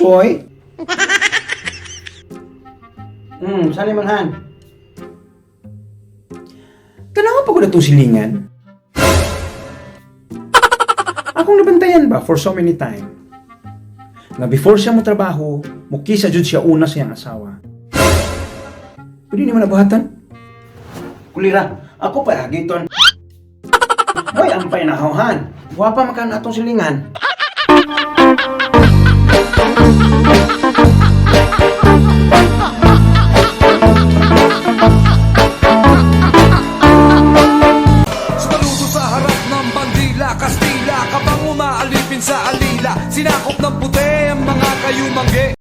Choy. Sali manhan. Tanawa pa ko na itong silingan. Akong nabantayan ba for so many time? Nga before siya mo trabaho, mukisa jud siya una sa iyang asawa. Pwede ni mo nabuhatan? Kulira, ako pa hagiton. Hoy, ampay na hawhan. Wapa makan atong silingan.